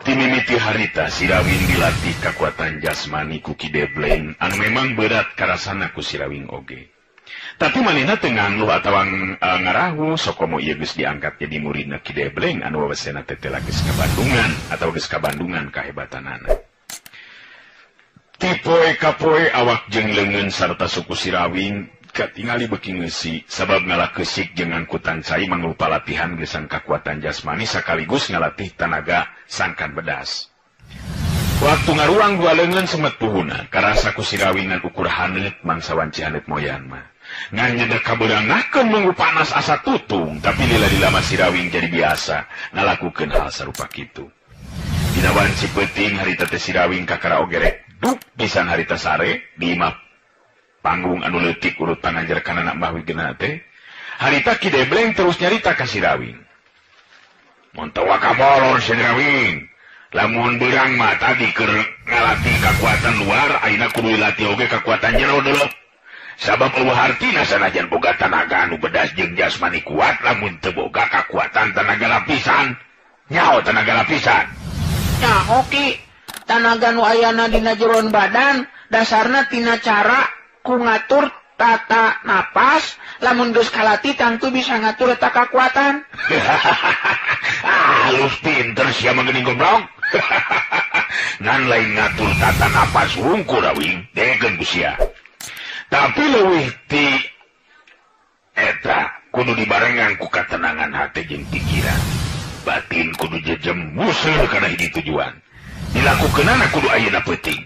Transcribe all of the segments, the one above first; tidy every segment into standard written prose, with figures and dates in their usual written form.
Timimiti harita Sirawing dilatih kakuatan jasmani ku Ki Debleng anu memang berat karasana ku Sirawing oge. Tapi manehna teu ngangluh atawa ngarahu sokomo ieu geus diangkat jadi muridna Ki Debleng anu wawasena teh geus kabandungan atawa geus kabandungan kahebatanana. Ti poe ka poe awak jeung leungeun sarta suku Sirawing katingali beuki ngeusi sabab ngalakeusik jeung angkutan cai mangrupa latihan geusang kakuatan jasmani sakaligus ngalatih tanaga sangkan bedas. Waktu ngaruang dua leungeun semet puhuna karasa ku Sirawing ngan ukur haneut mangsa wanci haneut moyan mah. Ngan nyedek kabeurangahkeun manggu panas asa tutung tapi lila-lila mah Sirawing jadi biasa ngalakukeun hal sarupa kitu. Dina wanci peuting harita teh Sirawing kakara oge rek duk pisan harita sare di imah panggung anu leutik urut pangajar kana anak Mbah Wigena teh. Harita Ki Debleng terus nyarita ka Sirawing. Mun teu kabolor Sirawing, lamun beurang mah tadi keur ngalatih kakuatan luar, ayeuna kudu dilatih oge kakuatan jero deuleu. Sabab eueuh hartina sanajan boga tanaga anu bedas jeung jasmani kuat, lamun teu boga kakuatan tanaga lapisan. Nyaho tanaga lapisan. Nyaho Ki, tanaga nu ayana dina jeroan badan dasarna tina cara ku ngatur tata napas, lamun geus kalati tangtu bisa ngatur eta kakuatan. Ah, halus pinter sia mah geuning goblok. Ngan lain ngatur tata napas wungkul Rawing, dengekeun ku sia. Tapi leuwih ti eta kudu dibarengan ku katenangan hate jeung pikiran. Batin kudu jejem musuh kana hiji tujuan. Dilakukeunana kudu ayeuna peuting.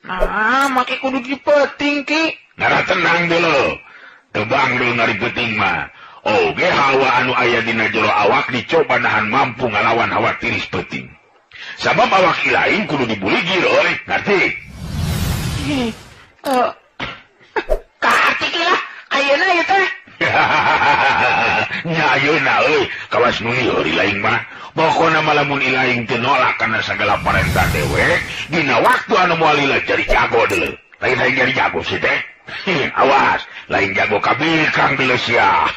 Nah, make kudu dipeuting Ki. Ngarah tenang dulu. Tebang dulu ngari peuting mah. Oge hawa anu aya dina jero awak dicoba nahan mampu ngalawan hawa tiris peuting. Sabab awak lain kudu dibuligir euy, ngarti? Kaarti ki lah, ayeuna ieu teh. Nya ayeuna euy, kawas nu ieu lain mah. Pokona mah lamun ilaing teu nolak kana sagala parentah dewek, dina waktu anu moal lila jadi jago deuleu. Lain hayang jadi jago sih teh. Awas, lain jago kabikang deuleu sia.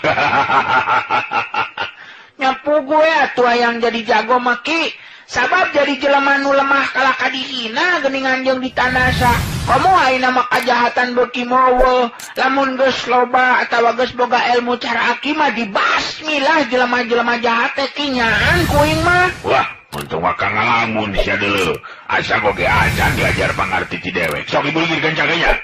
Nyapu gue atuh hayang jadi jago mah Ki. Sabab jadi jelema nu lemah kalah kadihina geuningan jeung ditandasa. Komo ayeuna mah kajahatan beuki mowo, lamun geus loba atawa geus boga ilmu cara aki mah dibasmi lah jelema-jelema jahat teh kinyaan kuing mah. Wah, untung mah ka ngalamun sia deuleu. Asa oge acan diajar pangarti ti dewek. Sok dibuligir kencangnya.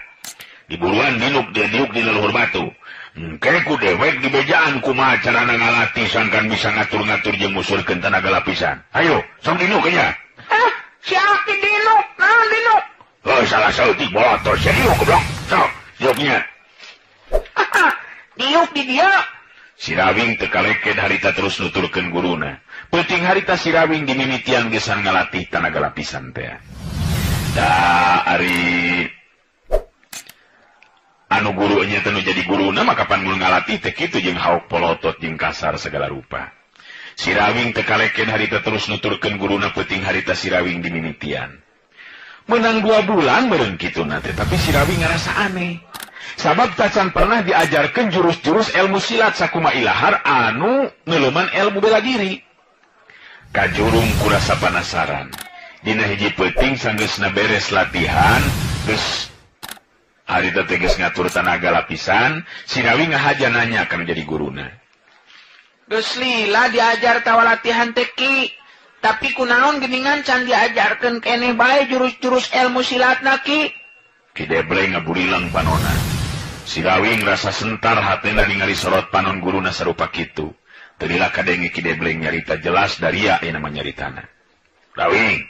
Diburuan dinuk dia diuk di leluhur batu. Engke ku dewek dibejaan kumaha carana ngalatih sangkan bisa ngatur-ngatur jeung musurkeun tanaga lapisan. Ayo, sok dinuk nya. Ah, si aki dinuk, naon dinuk? Oh, salah saeutik bolotor sia diuk goblok. Sok, diuknya. Diuk di dieu. Sirawing teu kaleket harita terus nuturkeun guruna. Peuting harita Sirawing dimimitian geus ngalatih tanaga lapisan teh. Da ari anu gurunya teu jadi guruna maka pan mun ngalatih teh kitu jeung haok polotot jeung kasar segala rupa. Sirawing teu kaleken harita terus nuturkeun guruna peuting harita Sirawing dimimitian. Menang 2 bulan meureun kituna teh tapi Sirawing ngarasa aneh. Sabab tacan pernah diajarkeun jurus-jurus ilmu silat sakuma ilahar anu neuleuman ilmu bela diri. Kajurung kurasa panasaran. Dina hiji peuting sanggeusna beres latihan geus harita teh geus ngatur tanaga lapisan, Sirawing ngahaja nanya kana jadi guruna. Geus lila diajar tawa latihan teh Ki, tapi kunaon geuningan can diajarkeun keneh bae jurus-jurus ilmu silatna Ki. Ki Debleng ngaburilang panona. Sirawing rasa sentar hatena ningali sorot panon guruna sarupa kitu. Teu lila kadenge Ki Debleng nyarita jelas daria ayeuna mah nyaritana. Rawing,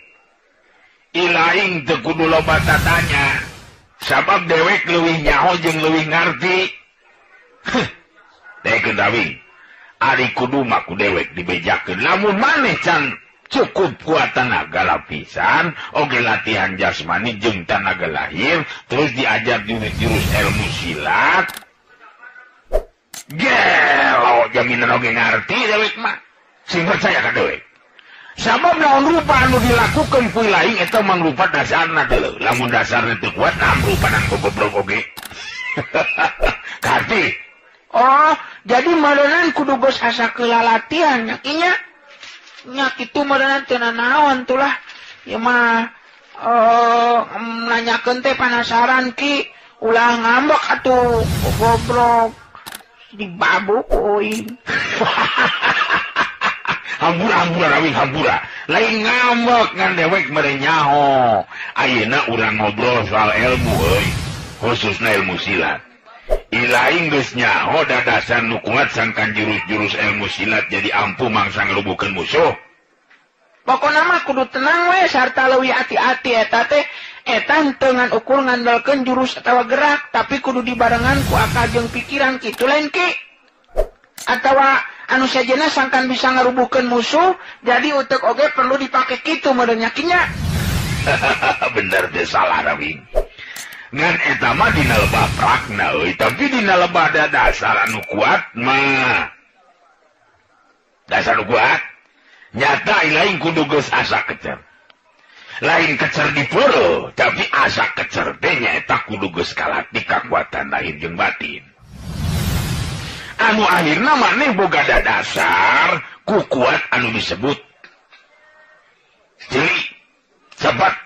ilaing teu kudu loba tatanya. Sabab dewek leuwih nyaho jeung leuwih ngarti. Dekeun Rawing, ari kudu mah ku dewek dibejakeun. Lamun maneh can cukup kuat tanaga lapisan, oge latihan jasmani jeung tanaga lahir, terus diajar jurus-jurus ilmu silat. Gelo jaminan oge ngarti dewek mah. Sing percaya ka dewek. Sabab naon rupa anu dilakukeun ku lain eta mangrupa dasarna deuleu. Lamun dasarna teu kuat nah rupa nang goblok oge. Karti. Oh, jadi meureunnan kudu geus asa keula latihan nya kinya. Nya kitu meureunna teu nanaon tuh lah. Ieu mah nanyakeun teh panasaran Ki. Ulah ngambek atuh goblok. Dibabuk euy. Hampura-hampura rawing hampura. Lain ngambek ngan dewek mere nyaho. Ayeuna urang ngobrol soal ilmu euy. Khususna ilmu silat. Ilaing geus nyaho dadasan nu kuat sangkan jurus-jurus ilmu silat jadi ampuh mangsa ngerubuhkeun musuh. Pokona mah kudu tenang we sarta leuwih hati-hati eta teh eta henteu ngan ukur ngandalkeun jurus atawa gerak tapi kudu dibarengan ku akal jeung pikiran kitu lain Ki. Atawa anu sejenna sangkan bisa ngarubuhkeun musuh jadi utek oge perlu dipake kitu meureun nya Ki nya. Bener teh salah rawing. Ngan eta mah dina lebah prakna euy, tapi dina lebah dasar anu kuat mah. Dasar anu kuat nyata lain kudu geus asa kecer. Lain kecer dipeureut, tapi asa kecer teh nyaeta kudu geus kalatih kakuatan lahir jeung batin. Anu akhirna maneh boga dasar ku kuat anu disebut jeli, cepat,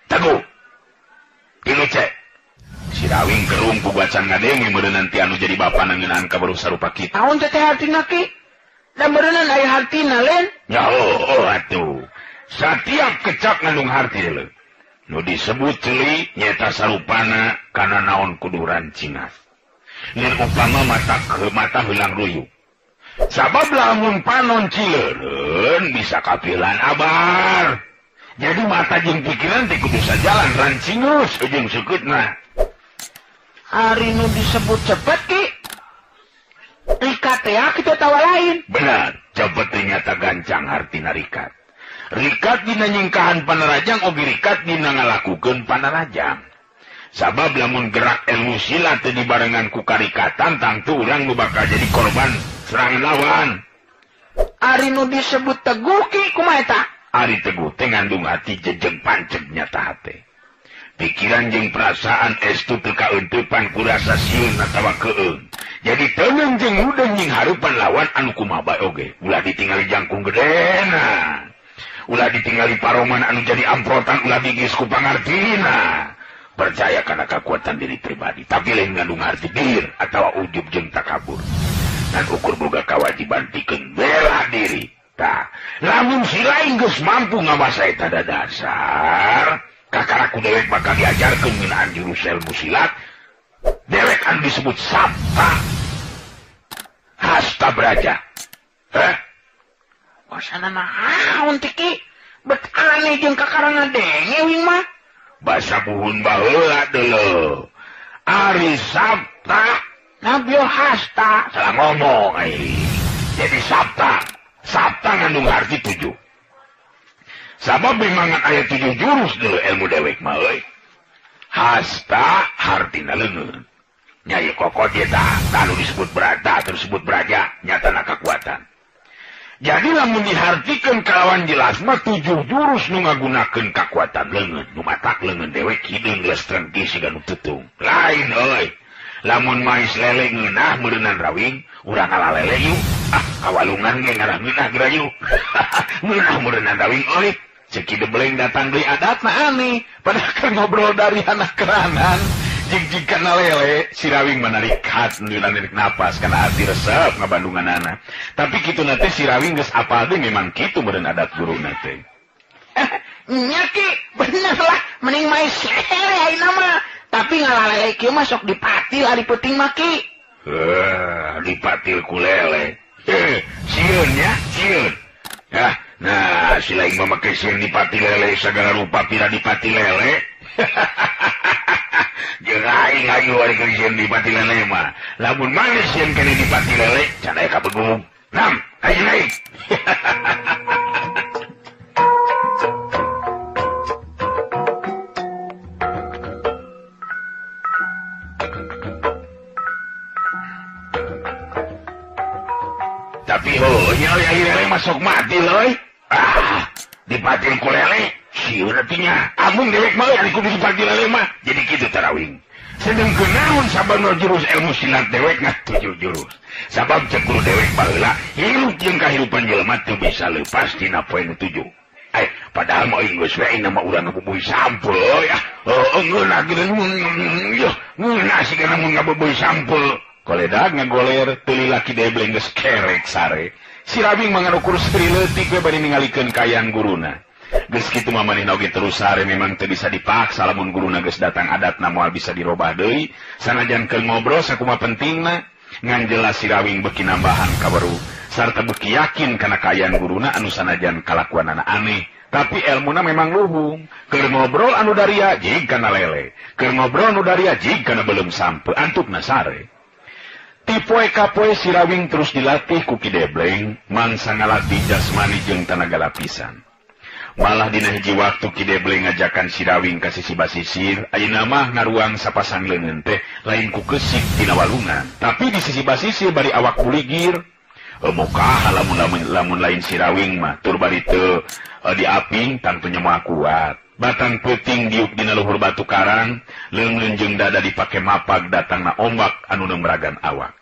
teguh. Tilu cek. Si rawing kerung ku bacan ngadenge meureun nanti anu jadi bapa ngeunaan kabaruh sarupa kitu. Naon teh hartina Ki? Da meureunna aya hartina lain? Ya oh atuh. Satiap kecap ngandung harti leuh. Nu disebut ceuli nyaeta sarupana kana naon kudu rancingas. Ngan upama mata ke mata heulang ruyuk. Sabab lamun panon cileureun bisa kapilan abar. Jadi mata jeung pikiran teh kudu sajalan rancingus jeung seukeutna. Ari nu disebut cepet Ki. Rikat teh kitu tawa lain. Benar, cepet teh nyata gancang hartina rikat. Rikat dina nyingkahan panarajang oge rikat dina ngalakukeun panarajang. Sabab lamun gerak ilmu silat teu dibarengan ku karikatan tangtu urang nu bakal jadi korban serangan lawan. Ari nu disebut teguh Ki kumaha eta? Ari teguh teh ngandung hati jejeg panceg nyata hate. Pikiran jeung perasaan estu teu kaeuntepan ku rasa sieun atawa keung. Jadi teungeun jeung udeung jeung harupan lawan anu kumaha bae oge. Ulah ditingali jangkung gedena. Ulah ditingali paroman anu jadi amprotan ulah digis ku pangartina. Percaya kana kekuatan diri pribadi, tapi lain ngandung harti dir atawa ujub jeung takabur. Dan ukur boga kewajiban pikeun bela diri. Tah, lamun si lain geus mampu ngawasa eta dasar, kakaraku dewek bakal diajarkeun ngeunaan jurus ilmu silat. Dewek anu disebut Sabta Hasta Braja. Heh? Wasana naon teh Ki? Bet aneh jeung kakara ngadenge wing mah. Basa buhun baheula deuleu. Ari Sabta Nabio Hasta. Salah ngomong ai. Jadi Sabta. Sabta ngandung arti 7. Sabab memang aya 7 jurus deuleu ilmu dewek mah euy. Hasta hartina leungeun. Nyai kokot ieu tah, anu disebut berata, disebut braja, nyatana kakuatan. Jadi lamun dihartikeun kalawan jelas mah 7 jurus nu ngagunakeun kakuatan leungeun, nu matak leungeun dewek hideung lestreng ki siga nu tutung. Lain euy. Lamun mais lele ngeunah meureunan rawing, urang ngala lele yuk. Ah, kawalungan ge ngarah ngeunah geura yuk. Ngeunah meureunan rawing euy. Ceki debeleng datang deui adatna aneh. Padahal keur ngobrol dari anak keranan. Jig-jig kana lele, si rawing manarikat narik napas kana hati resep ngabandunganana. Tapi kitu na teh si rawing geus apal deui memang kitu meureun adat guruna teh. Nya Ki, bener lah, mending maes lele ayeuna mah. Tapi ngalalele kieu mah sok dipatil ari peuting mah Ki. Heuh, dipatil ku lele. Heh, sieun nya, sieun. Yah, nah si lain mah make sieun dipatil lele sagala rupa pira dipatil lele. Jeung aing ayu ari keur sieun dipati lele mah. Lamun maneh sieun keneh dipati lele, can aya kabegung. Nam, ayo naik. Tapi heuh nya ari lele masuk mati leuy. Ah, dipatil ku lele. Sieun atuh nya. Amun dewek mah ari kudu dipati lele mah. Jadi kitu tarawing. Sedengkeun naon sabarna jurus ilmu silat dewek ngan 7 jurus. Sabab cek guru dewek baheula hirup jeung kahirupan jelema teu bisa leupas tina poe nu 7. Padahal mah euy geus we ayeuna mah urang ngabubuy sampeu ya. Heueuh ngeunah geuning ngeunah sigana mun ngabubuy sampeu. Koledag ngagoler teu laki Debleng geus kerek sare. Si Rawing mah nganukur seuri leutik we bari ningalikeun kaayaan guruna. Geus kitu mah manehna oge terus sare memang teu bisa dipaksa lamun guruna geus datang adatna moal bisa dirobah deui. Sanajan keur ngobrol sakumaha pentingna ngan jelas si Rawing beuki nambahan kaweruh sarta beuki yakin kana kaayaan guruna anu sanajan kalakuanana aneh tapi elmuna memang luhung. Keur ngobrol anu daria jig kana lele, keur ngobrol anu daria jig kana belum sampe antukna sare. Ti poe ka poe si Rawing terus dilatih ku Ki Debleng mangsa ngalatih jasmani jeung tanaga lapisan. Malah dina hiji waktu Ki Debleng ngajakan si Rawing ka sisi basisir, ayeuna mah ngaruang sapasang leungeun teh lain ku keusik tina walungan, tapi di sisi basisir bari awak buligir. Muka lamun lain si Rawing mah tur bari teu diaping tangtunya moal kuat. Batang peuting diuk dina luhur batu karang, leungeun jeung dada dipake mapag datangna ombak anu neumragan awak.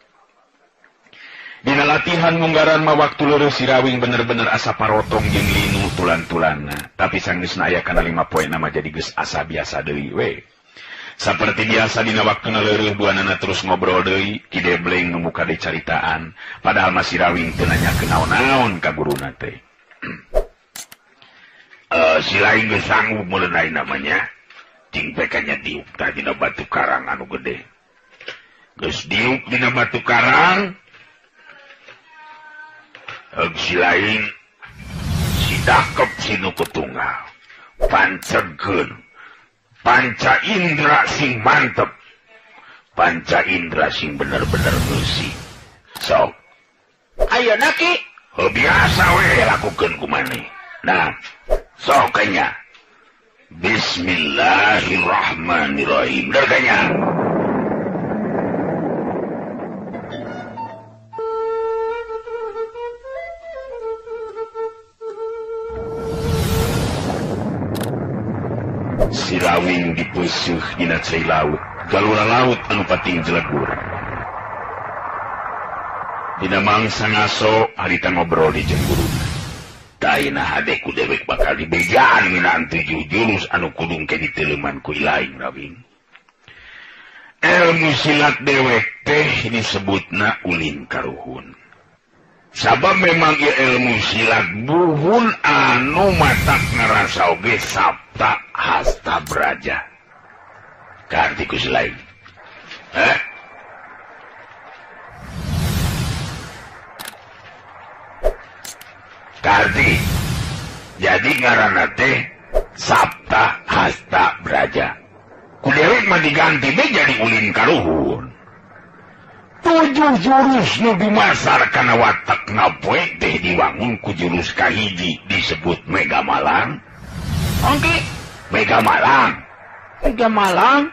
Dina latihan munggaran mah waktu leureun si Rawing bener-bener asa parotong jeung linu tulan-tulanna, tapi sanggeusna aya kana 5 poe nama jadi geus asa biasa deui we. Saperti biasa dina waktuna leureun duanana terus ngobrol deui, Ki Debleng nu muka dicaritaan, padahal mah si Rawing teu nanyakeun naon-naon ka guruna teh. Si lain geus sanggup meureun namanya, cing pekanya diuk tah dina batu karang anu gede. Geus diuk dina batu karang, si lain si dakep si nu ketunggal, pancegkeun. Panca indra sing mantep, panca indra sing bener-bener ngeusi. Sok ayo naki biasa we lakukeun ku maneh. Nah sok kanya Bismillahirrahmanirrahim. Bener kanya. Si Rawing dipeusuh dina cai laut, galura laut anu pating jelegur. Dina mangsa ngaso harita ngobrol di jeung guruna. Taina hade ku dewek bakal dibejaan ngeunaan 7 jurus anu kudung ke diteuleman ku ilaing Rawing. Ilmu silat dewek teh disebutna ulin karuhun. Sabab memang ieu ilmu silat buhun anu matak ngarasa oge sabta hasta braja. Karti ku si lain. Karti. Jadi ngaranna teh sabta hasta braja. Ku dewek mah diganti teh jadi ulin karuhun. 7 jurus nu dimasar kana watak napoe teh diwangun ku jurus kahiji disebut Mega Malang. Oke, Mega Malang. Mega Malang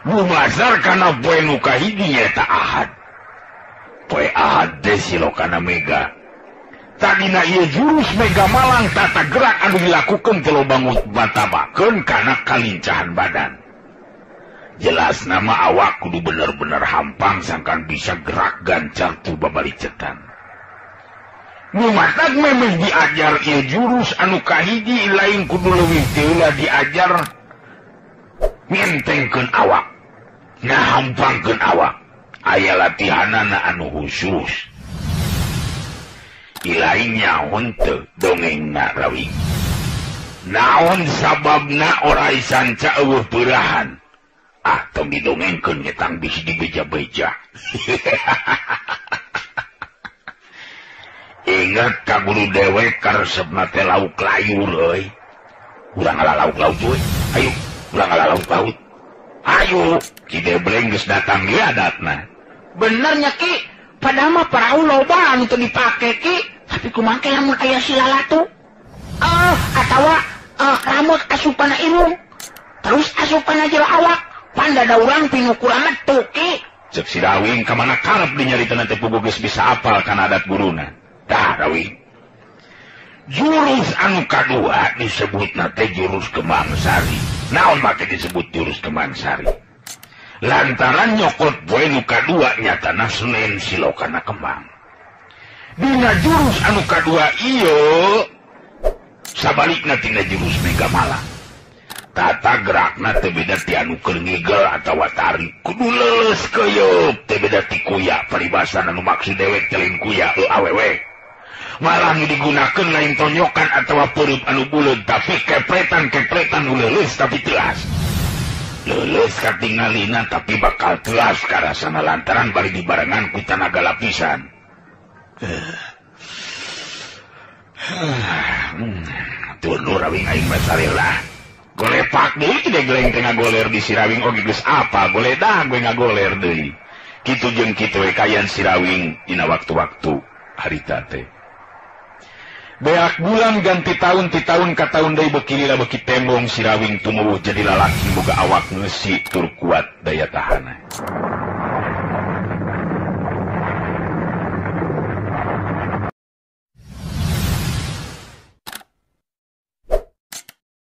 dumasar kana poe nu kahiji nyaeta Ahad. Poe Ahad teh silokana Mega. Tadina ieu jurus Mega Malang tata gerak anu dilakukeun teh loba ngutabakeun kana kalincahan badan. Jelas nama awak kudu bener-bener hampang sangkan bisa gerak gancar tu babalicetan. Nu matak memeh diajar ieu jurus anu kahiji lain kudu leuwih teu diajar ngentengkeun awak, ngahampangkeun awak. Aya latihanana anu khusus. Ilaing nyaon teu dongengna Rawing. Naon sababna orai sanca eueuh peurahan? Ah, tong didongengkeun nyetang bisi dibeja-beja. Ingat ka guru dewek karesepna teh lauk layur euy. Urang ngala lauk laut euy. Ayo, urang ngala lauk laut. Ayo, Ki Debleng geus datang di adatna. Bener nya Ki, padahal mah parahu loba anu teu dipake Ki, tapi kumaha ke lamun aya si lalatu? Atawa ramot asupana irung. Terus asupana jero awak. Panda urang pinukur amat tuh Ki. Cek si Rawing kamana karep dinyaritana teh puguh geus bisa apal kana adat guruna. Tah Rawing. Jurus anu kadua disebutna teh jurus Kembang Sari. Naon make disebut jurus Kembang Sari? Lantaran nyokot poe nu kadua nyatana Senen silokana kembang. Dina jurus anu kadua ieu sabalikna tina jurus Megamala. Tata gerakna teu beda ti anu keur ngigel atawa tari. Kudu leuleus keuyeup teu beda ti kuya paribasan anu maksud dewek teh lain kuya awewe. Malah digunakeun lain tonyokan atawa peureub anu buleud tapi kepretan-kepretan nu leuleus tapi teuas. Leuleus katingalina tapi bakal teuas karasana lantaran bari dibarengan ku tanaga lapisan. Tundur rawing aing mah sarelah. Golepak deui teh geleng teh ngagoler di Sirawing oge geus apa goledah gue ngagoler deui. Kitu jeung kitu we kayan Sirawing dina waktu-waktu harita teh. Beak bulan ganti tahun ti tahun ka tahun deui beuki lila beuki tembong Sirawing tumuwuh jadi lalaki boga awak ngeusi tur kuat daya tahanna.